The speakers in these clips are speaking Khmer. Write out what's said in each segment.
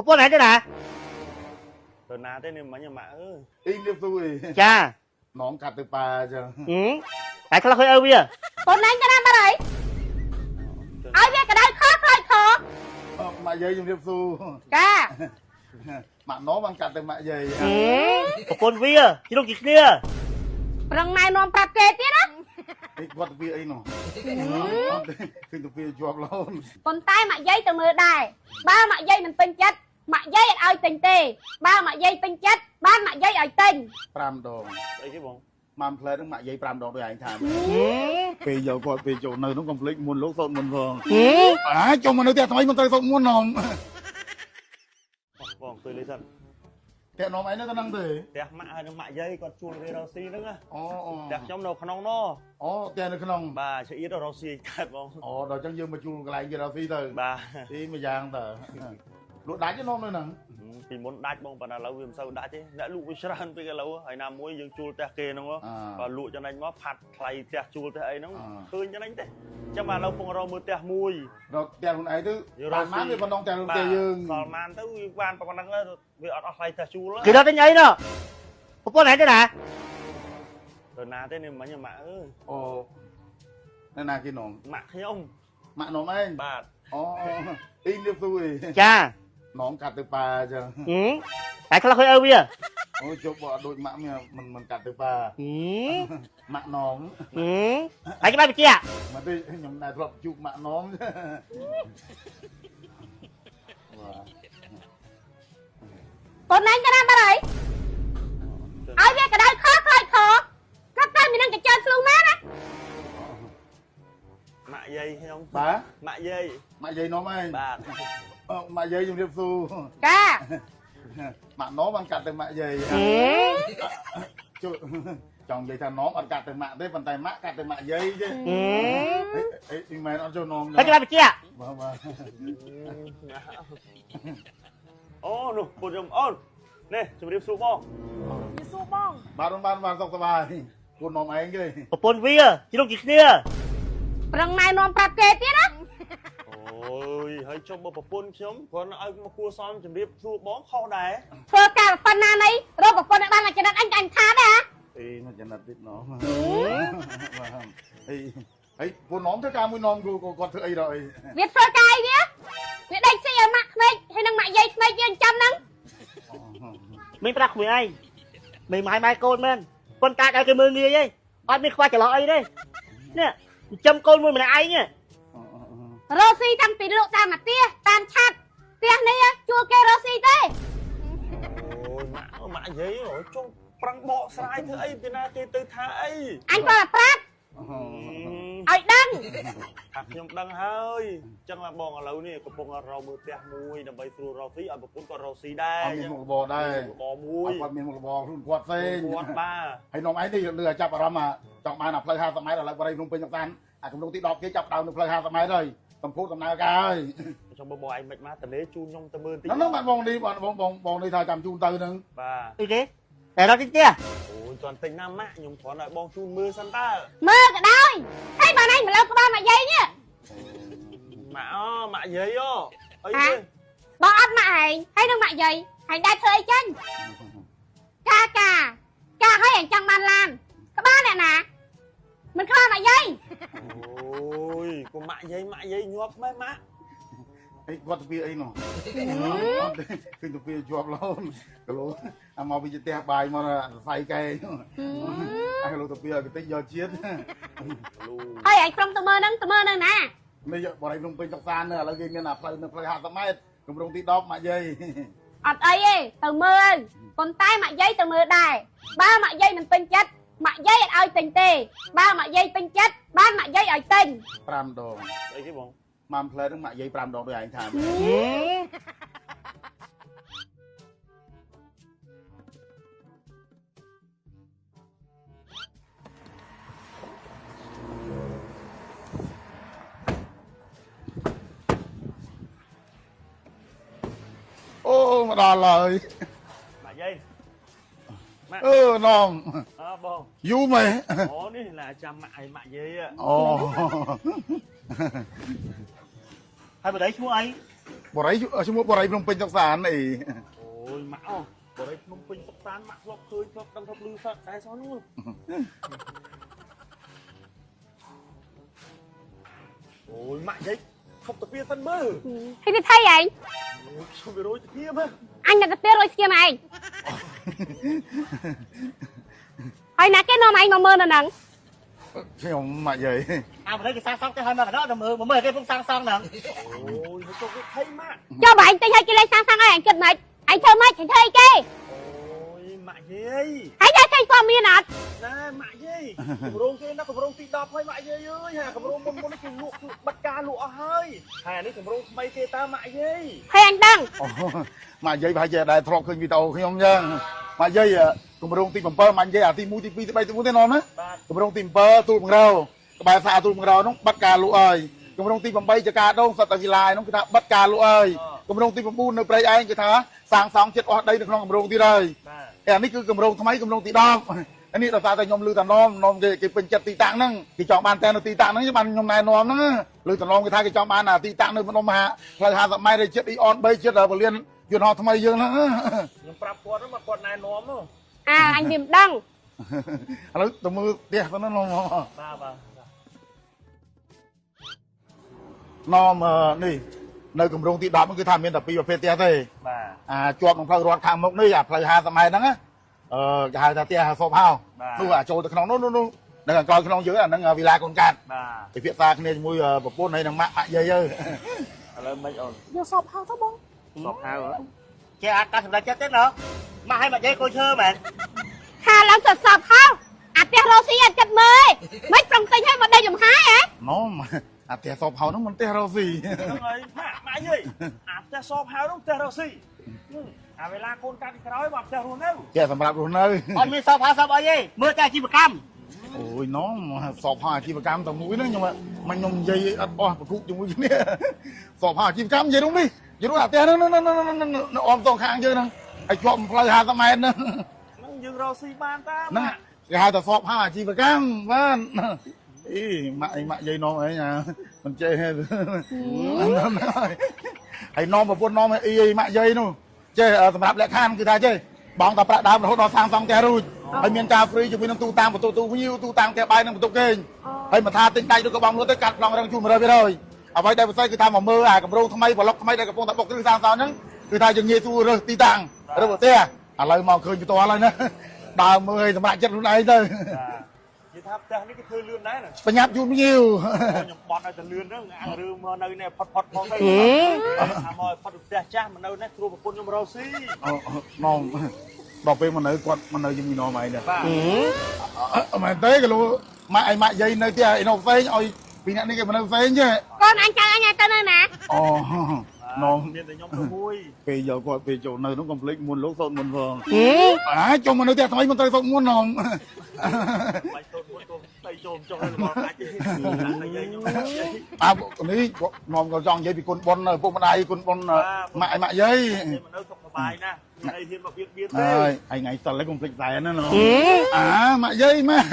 ប្រពន្ធឯងទៅណា ទៅណាទេនេះមិញម៉ាក់អើយ អ៊ីងរៀបសួរអី ចា នងកាត់ទៅប៉ាចឹង ហឹមតែខ្លះឃើញឪវា កូនឯងទៅណាបាត់ហើយឲ្យវាកដៅខខ្លាចខ ម៉ាក់យាយជំរាបសួរ ចា ម៉ាក់នងបានកាត់ទៅម៉ាក់យាយ ហឹមប្រពន្ធវាជ្រុកជាគ្នា ប្រឹងណែនាំប្រាប់គេទៀតណា អីគាត់ទៅវាអីនោះឃើញទៅវាជាប់រហូត ប៉ុន្តែម៉ាក់យាយទៅមើលដែរបើម៉ាក់យាយមិនពេញចិត្តម៉ាក់យាយអត់ឲ្យទិញទេបើម៉ាក់យាយពេញចិត្តបានម៉ាក់យាយឲ្យទិញ 5ដង អីគេបង ម៉ាំផ្លែហ្នឹងម៉ាក់យាយ5ដងដូចឯងថា ហឹម ពេលយកគាត់ពេលចូលនៅហ្នឹងកុំភ្លេចមុនលោកសូត្រមុនផង ហឹម អាចូលមកនៅផ្ទះថ្មីមិនត្រូវសូត្រមុននង បងអង្គុយលេងសិន ផ្ទះនំឯងនៅទៅហ្នឹងទេ ផ្ទះម៉ាក់ហើយនឹងម៉ាក់យាយគាត់ជួលគេរកស៊ីហ្នឹងណា អូអូ ផ្ទះខ្ញុំនៅក្នុងនោះ អូផ្ទះនៅក្នុង បាទឆ្អៀតរកស៊ីកើតបង អូដល់ចឹងយើងមកជួលកន្លែងគេរកស៊ីទៅ បាទ ទីមួយយ៉ាងតើលក់ដាច់ទេនំនៅហ្នឹង ពីមុនដាច់បងប៉ុន្តែឥឡូវវាមិនសូវដាច់ទេអ្នកលក់វាច្រើនពេកឥឡូវហើយណាមួយយើងជួលផ្ទះគេហ្នឹង អ បើលក់ចំណេញមកផាត់ថ្លៃផ្ទះជួលផ្ទះអីហ្នឹង អ ឃើញចំណេញទេចឹងបាទឥឡូវពងរកមើលផ្ទះមួយ រកផ្ទះខ្លួនឯងទៅបានបានវាប៉ុណ្ណងផ្ទះផ្ទះយើង សល់ម៉ានទៅវាបានប៉ុណ្ណឹងទៅវាអត់អស់ថ្លៃផ្ទះជួល គេដល់ទិញអីនោះប្រពន្ធឯងទៅណា ទៅណាទេនេះមិញម៉ាក់អើយ អូនៅណាគេនង ម៉ាក់ខ្ញុំ ម៉ាក់នំឯង បាទ អូអ៊ីងរៀបសួរអី ចា នងកាត់ទៅប៉ាចឹង ហឹមតែខ្លះឃើញឪវា អូជប់បើដូចម៉ាក់មានមិនមិនកាត់ទៅប៉ា ហឹម ម៉ាក់នង ហឹមហើយច្បាស់វិជា មកទេខ្ញុំណែធ្លាប់ជួបម៉ាក់នងបាទ កូនឯងទៅណាបាត់ហើយឲ្យវាកដៅខខ្លាចខគាត់ទៅមាននឹងកញ្ចើស្លូមែនណា ម៉ាក់យាយខ្ញុំ បាទ ម៉ាក់យាយ ម៉ាក់យាយនំឯង បាទ ម៉ាក់យាយជំរាបសួរ ចា ម៉ាក់នងបានកាត់ទៅម៉ាក់យាយ ហឹម ជួយចង់និយាយថានងអត់កាត់ទៅម៉ាក់ទេប៉ុន្តែម៉ាក់កាត់ទៅម៉ាក់យាយទេ ហឹម អីអីមែនអត់ចូលនង ហើយច្បាស់វិជា បាទបាទ អូនោះពុតខ្ញុំអូននេះជម្រាបសួរបង វាសួរបង បាទបានបានសុខសប្បាយគូននំឯងទេ ប្រពន្ធវាជ្រុកជាគ្នា ប្រឹងណែនាំប្រាប់គេទៀតណា អូយហើយចុះបើប្រពន្ធខ្ញុំគ្រាន់ឲ្យមកគួសមជម្រាបសួរបងខុសដែរ ធ្វើការប៉ុណ្ណាណីរកប្រពន្ធឲ្យបានមកចំណិតអញក៏អញថាដែរ អីមកចំណិតទៀតនំបាទអីអីពូនំធ្វើការមួយនំគូគាត់ធ្វើអីដល់អី វាធ្វើការអីវាវាដេកស៊ីឲ្យម៉ាក់ក្មេកហើយនឹងម៉ាក់យាយក្មេកយើងចាំហ្នឹង មិនប្រាក់ក្មួយឯងមិនម៉ាយម៉ែកូនមែនប៉ុន្តែឲ្យគេមើលងាយឯងអត់មានខ្វះចន្លោះអីទេនេះចិញ្ចឹមកូនមួយម្នាក់ឯង រកស៊ីតាំងពីលក់តាមអាផ្ទះតាមឆាត់ផ្ទះនេះជួលគេរកស៊ីទេ អូយម៉ាក់ម៉ាក់យាយអូចុះប្រឹងបកស្រាយធ្វើអីពីណាគេទៅថាអី អញក៏ប្រាប់ឲ្យដឹង ថាខ្ញុំដឹងហើយអញ្ចឹងឡាបងឥឡូវនេះកំពុងរកមើលផ្ទះមួយដើម្បីស្រួលរកស៊ីឲ្យប្រពន្ធគាត់រកស៊ីដែរ អត់មានមុខរបរដែរ របរមួយ គាត់មានមុខរបរខ្លួនគាត់ផ្សេង គាត់បាទ ហើយនំឯងនេះលឺឲ្យចាប់អារម្មណ៍ចង់បានអាផ្លូវ50ម៉ែត្រឥឡូវបរិយភ្នំពេញចង់បានអាគម្រោងទី10គេចាប់ដើមនៅផ្លូវ50ម៉ែត្រហើយសម្ពុតដំណើរការហើយ ខ្ញុំបងបងឯងមិនមកតលេជូនខ្ញុំទៅមើលតិច ហ្នឹងបាទបងនេះបងបងបងនេះថាចាំជូនទៅហ្នឹង បាទ អីគេតែរត់ទីផ្ទះ អូយទាន់ទិញណាម៉ាក់ខ្ញុំគ្រាន់ឲ្យបងជូនមើលសិនតើ មើលក៏ដោយហើយបើឯងមកលើក្បាលម៉ាក់យាយនេះ ម៉ាក់អូម៉ាក់យាយអូអីទេ បើអត់ម៉ាក់ឯងហើយនឹងម៉ាក់យាយឯងដែរធ្វើអីចេញកាកាកាឲ្យឯងចង់បានឡានក្បាលអ្នកណាមិនក្បាលម៉ាក់យាយ អូយកុំម៉ាក់យាយម៉ាក់យាយញាប់ម៉េះម៉ាក់ អីគាត់ទៅពីអីនោះឃើញទៅពីជាប់រហូតគីឡូអាមកពីផ្ទះបាយមកសរសៃកែងអាគីឡូទៅពីឲ្យតិចយកជាតិ លូ ហើយឯងក្រុមទៅមើលហ្នឹងទៅមើលនៅណា នេះបរិយភ្នំពេញតុកសានឥឡូវគេមានអាផ្លូវនៅផ្លូវ50ម៉ែត្រគម្រោងទី10ម៉ាក់យាយ អត់អីទេទៅមើលប៉ុន្តែម៉ាក់យាយទៅមើលដែរបើម៉ាក់យាយមិនពេញចិត្តម៉ាក់យាយអត់ឲ្យទិញទេបើម៉ាក់យាយពេញចិត្តបានម៉ាក់យាយឲ្យទិញ 5ដង អីគេបង ម៉ាំផ្លែហ្នឹងម៉ាក់យាយ5ដងដូចឯងថា ហឹម អូមកដល់ហើយ ម៉ាក់យាយម៉ាក់ អឺនង អើបង យូរមែន អូនេះឡាចាំម៉ាក់ឯងម៉ាក់យាយ អូ ហើយប្តីឈ្មោះអី បរិយឈ្មោះបរិយភ្នំពេញសុកសានអី អូយម៉ាក់អូបរិយភ្នំពេញសុកសានម៉ាក់ធ្លាប់ឃើញធ្លាប់ដឹងធ្លាប់ឮសោះតែសោះនោះអូយម៉ាក់យាយខប់តាពីសិនមើល ហើយវាថៃឯង អូយខ្ញុំវារយតាពីមើល អញអ្នកទៅរយស្គៀមឯងហើយណាគេនាំឯងមកមើលនៅហ្នឹង ខ្ញុំម៉ាក់យាយ អាបរិយគេសាងសង់ទៅឲ្យមកកណ្ដោទៅមើលមកមើលគេពុំសាងសង់ហ្នឹង អូយហើយចុះគេថៃម៉ាក់ ចុះបើឯងទិញឲ្យគេលេងសាងសង់ឲ្យឯងគិតម៉េចឯងធ្វើម៉េចឯងធ្វើអីគេ អូយម៉ាក់យាយ ហើយដែរឃើញព័ត៌មានអត់ ណែម៉ាក់យាយកម្រងគេណាកម្រងទី10ហើយម៉ាក់យាយអើយហាកម្រងមុនមុនគេលក់គឺបិទការលក់អស់ហើយហើយអានេះកម្រងថ្មីគេតើម៉ាក់យាយ ហើយអញដឹង អូម៉ាក់យាយប្រហែលជាដែរធ្លាប់ឃើញវីដេអូខ្ញុំចឹងម៉ាក់យាយគម្រោងទី7ម៉ាក់យាយអាទី1ទី2ទី3ទី4ទេណោះណា បាទ គម្រោងទី7ទូលបង្រោក្បែរផ្សារទូលបង្រោនោះបិទការលក់ហើយគម្រោងទី8ចកាដងសត្វតាវិឡាយនោះគឺថាបិទការលក់ហើយគម្រោងទី9នៅព្រៃឯងគឺថាសាងសង់ចិត្តអស់ដីនៅក្នុងគម្រោងទៀតហើយ បាទ អានេះគឺគម្រោងថ្មីគម្រោងទី10អានេះដោយសារតែខ្ញុំឮតានំគេគេពេញចិត្តទីតាំងហ្នឹងគេចង់បានតែនៅទីតាំងហ្នឹងបានខ្ញុំណែនាំហ្នឹងឮតានំគេថាគេចង់បានអាទីតាំងនៅម្ដុំមហាផ្លូវ50ម៉ែត្រចិត្តអ៊ីអន3ចិត្តពលានយន្តហោះថ្មីយើងហ្នឹង ខ្ញុំប្រាប់គាត់មកគាត់ណែនាំហ៎ អើអញវាមិនដឹង ឥឡូវទៅមើលផ្ទះទៅណានំ បាទបាទ នំនេះនៅគម្រោងទី10ហ្នឹងគឺថាមានតែពីរប្រភេទផ្ទះទេ បាទ អាជាប់នឹងផ្លូវរដ្ឋខាងមុខនេះអាផ្លូវ50ម៉ែត្រហ្នឹងអឺគេហៅថាផ្ទះសពហោនោះអាចូលទៅក្នុងនោះនោះនៅខាងក្រោយក្នុងយើងអាហ្នឹងវិឡាកូនកាត់ បាទ ពិភាក្សាគ្នាជាមួយប្រពន្ធហើយនឹងម៉ាក់ម៉ាក់យាយទៅ ឥឡូវមិនអូន យកសពហៅទៅបង សពហៅ ចេះអត់ការសម្រេចចិត្តទេណោះម៉ាក់ឲ្យម៉ាក់យាយកូនឈើមែន ខាឡើងសពសពហៅអាផ្ទះរស់ស៊ីអត់ចិត្តមើលមិនប្រងទិញឲ្យមកដេកចំហាយហ៎ ណមអាផ្ទះសពហៅហ្នឹងមិនផ្ទះរស់ស៊ី ហ្នឹងហើយម៉ាក់ម៉ាក់យាយអាផ្ទះសពហៅនោះផ្ទះរស់ស៊ីអាវេលាកូនកាត់ក្រោយមកផ្ទះរស់នៅ ផ្ទះសម្រាប់រស់នៅ អត់មានសពហៅសពអីទេមើលតែអាជីវកម្ម អូយណមសពហៅអាជីវកម្មតែមួយហ្នឹងខ្ញុំមិនខ្ញុំនិយាយអត់អស់ប្រគុកជាមួយគ្នាសពហៅអាជីវកម្មនិយាយនោះនេះនិយាយនោះអាផ្ទះហ្នឹងនៅអមសងខាងយើងហ្នឹងហើយជាប់ផ្លូវ50ម៉ែត្រហ្នឹង ហ្នឹងយើងរស់ស៊ីបានតា ហ្នឹងគេហៅថាសពហៅអាជីវកម្មបាទអីម៉ាក់អីម៉ាក់យាយនំអីណាមិនចេះហើយនំប្រពន្ធនំអីអីម៉ាក់យាយនោះចេះសម្រាប់លក្ខខណ្ឌគឺថាចេះបងតែប្រាក់ដើមរហូតដល់សាងសង់ផ្ទះរួចហើយមានការ free ជាមួយនឹងទូតាំងបន្ទប់ទូភ្ញៀវទូតាំងផ្ទះបាយនិងបន្ទប់គេងហើយមិនថាទិញដាច់ឬក៏បងលក់ទៅកាត់ប្លង់រឹងជូន100%អ្វីដែលពិសេសគឺថាមកមើលអាកម្រងថ្មីប្លុកថ្មីដែលកំពុងតែបុកគ្រឹះសាងសង់ហ្នឹងគឺថាយើងងាយស្រួលរើសទីតាំងរើសផ្ទះឥឡូវមកឃើញផ្ទាល់ហើយណាដើរមើលឲ្យសម្រាប់ចិត្តខ្លួនឯងទៅ និយាយថាផ្ទះនេះគេធ្វើលឿនដែរណា បញ្ញាប់ជូនភ្ញៀវ ខ្ញុំបត់ឲ្យតែលឿនហ្នឹងអារឿងមកនៅនេះផុតផុតផងទៅថាមកផុតផ្ទះចាស់មកនៅនេះគ្រូប្រពន្ធខ្ញុំរស់ស៊ី អូនំដល់ពេលមកនៅគាត់មកនៅជាមួយនំឯងដែរ បាទ អមែនទេគីឡូម៉ាក់ឯម៉ាក់យាយនៅផ្ទះឯនោះផ្សេងឲ្យពីអ្នកនេះគេមកនៅផ្សេងទេ កូនអញចៅអញឲ្យទៅនៅណា អូនំ មានតែខ្ញុំទៅមួយ ពេលយកគាត់ពេលចូលនៅនោះកុំភ្លេចមុនលោកសូត្រមុនផងអាចូលមកនៅផ្ទះថ្មីមិនត្រូវសូត្រមុននំ បាច់តូនមួយតូនទៅចូលចុះឲ្យរបស់កាច់តែយាយខ្ញុំ អើនេះនំក៏ចង់និយាយពីគុណបុណ្យពុកម្ដាយគុណបុណ្យម៉ាក់ឯម៉ាក់យាយ មកនៅសុខសប្បាយណាស់មានអីហ៊ានមកបៀតបៀនទេ ហើយហើយថ្ងៃសិលឯងកុំភ្លេចសែនណានំអាម៉ាក់យាយម៉ាក់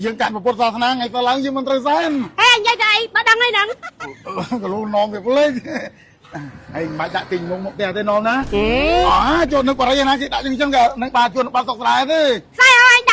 យើងកាន់ពុទ្ធសាសនាថ្ងៃសិលឡើងយើងមិនត្រូវសែន ហើយអញនិយាយទៅអីបើដឹងហើយហ្នឹង ក៏លោកនំវាភ្លេចហើយមិនបាច់ដាក់ទីងងមកផ្ទះទេនំណាអាចូលនៅបរិយាណាគេដាក់ចឹងចឹងក៏នឹងបាទជួនបាត់សុកស្រែទេ ខ្សែ